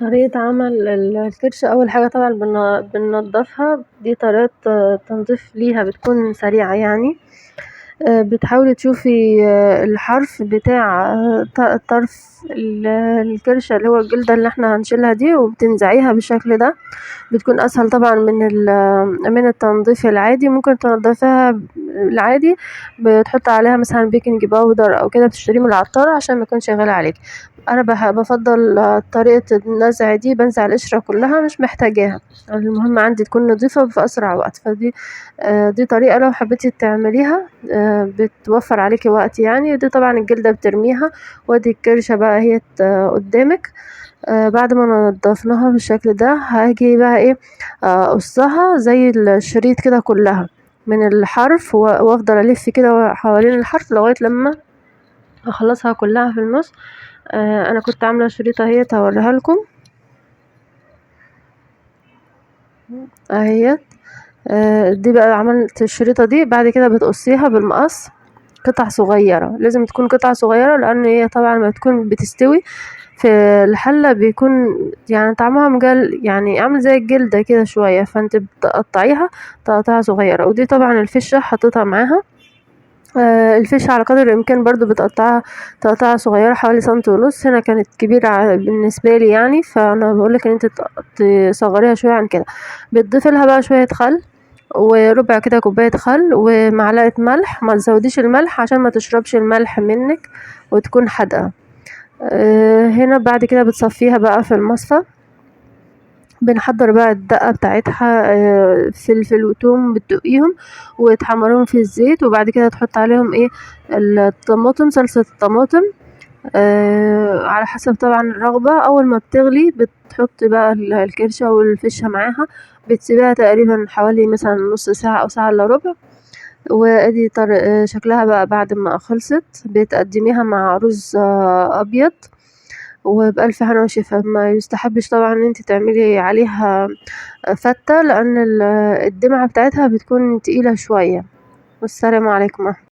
طريقة عمل الكرشة، أول حاجة طبعا بننضفها، دي طريقة تنظيف ليها بتكون سريعة يعني. بتحاولي تشوفي الحرف بتاع طرف الكرشة اللي هو الجلدة اللي احنا هنشيلها دي، وبتنزعيها بالشكل ده، بتكون أسهل طبعا من التنظيف العادي. ممكن تنضفيها العادي، بتحط عليها مثلا بيكنج باودر أو كده، بتشتريه من العطارة عشان ما يكونش غالي عليك. أنا بفضل طريقة النزع دي، بنزع القشرة كلها، مش محتاجاها، المهم عندي تكون نظيفة في أسرع وقت. دي طريقة لو حبيتي تعمليها، بتوفر عليكي وقت يعني. دي طبعا الجلدة بترميها، وادي الكرشة بقى هي قدامك. بعد ما نضفناها بالشكل ده، هاجي بقى اقصها زي الشريط كده كلها من الحرف، وافضل الف كده حوالين الحرف لغاية لما اخلصها كلها في النص. انا كنت عاملة شريطة اهيت هوريها لكم اهيت. دي بقى عملت الشريطة دي. بعد كده بتقصيها بالمقص قطع صغيرة، لازم تكون قطع صغيرة لأن هي طبعا ما تكون بتستوي في الحلة بيكون طعمها مجل، عامل زي الجلدة كده شوية، فانت بتقطعيها تقطيعها صغيرة. ودي طبعا الفشة حطيتها معاها. الفشة على قدر الإمكان برضو بتقطعها تقطيعها صغيرة حوالي سنتي ونص، هنا كانت كبيرة بالنسبة لي يعني، فأنا بقولك إن انت تصغريها شوية عن كده. بتضيفي لها بقى شوية خل، وربع كده كوباية خل، ومعلقة ملح، ما تزوديش الملح عشان ما تشربش الملح منك وتكون حادقة. هنا بعد كده بتصفيها بقى في المصفى. بنحضر بقى الدقة بتاعتها، فلفل وتوم بتدقيهم وتحمريهم في الزيت، وبعد كده تحط عليهم الطماطم، صلصة الطماطم، على حسب طبعا الرغبة. أول ما بتغلي بتحطي بقى الكرشة والفشة معاها، بتسيبيها تقريبا حوالي مثلا نص ساعة أو ساعة إلا ربع. وادي شكلها بقى بعد ما خلصت. بتقدميها مع رز أبيض، وبألف هنا وشفا. ما يستحبش طبعا ان انت تعملي عليها فتة لأن الدمعة بتاعتها بتكون تقيلة شوية. والسلام عليكم ورحمة